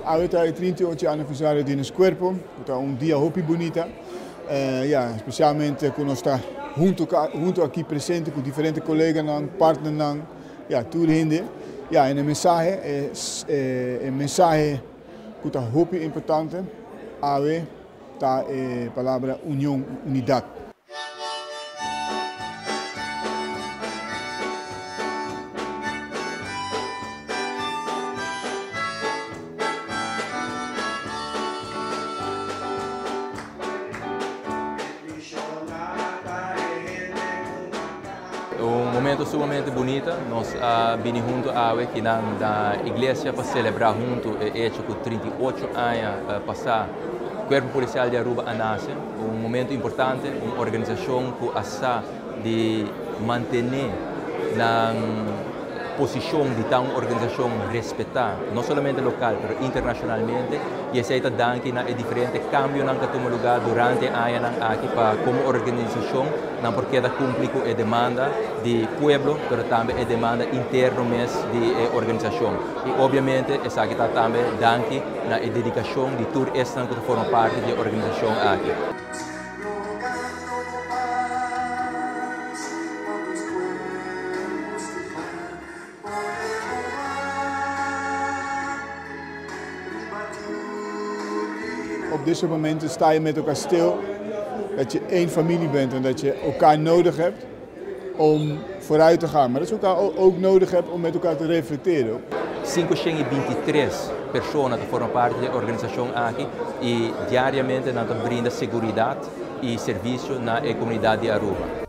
Awe ta e 38 aniversario di nos cuerpo, cu ta un dia hopi bunita. Ja, specialmente cu nos ta hunto, hunto aki presente cu diferente coleganan, partnernan, ja, tur hende. Ja, en e mensahe, e mensahe cu ta hopi importante, awe ta e palabra union, unidad. Un momento sumamente bunita. Nos a bini hunto awe kinan na iglesia pa celebra hunto e hecho cu 38 aña pasa Cuerpo Policial di Aruba a nace. Un momento importante, un organisacion cu a sa di mantene nan posicion di ta un organisacion respeta, no solamente local pero internacionalmente, y esey ta danki na e diferente cambionan cu a tuma lugar durante e añanan aki pa como organisacion nan por keda cumpli cu e demanda di pueblo pero tambe e demanda interno mes di e organisacion. Y obviamente esaki ta tambe danki na e dedicacion di tur esnan cu ta forma parti di e organisacion aki. Op dit soort momenten sta je met elkaar stil dat je één familie bent en dat je elkaar nodig hebt om vooruit te gaan. Maar dat je elkaar ook nodig hebt om met elkaar te reflecteren. 523 persona ta forma parti di e organisacion aki y diariamente nan ta brinda seguridad y servicio na e comunidad di Aruba.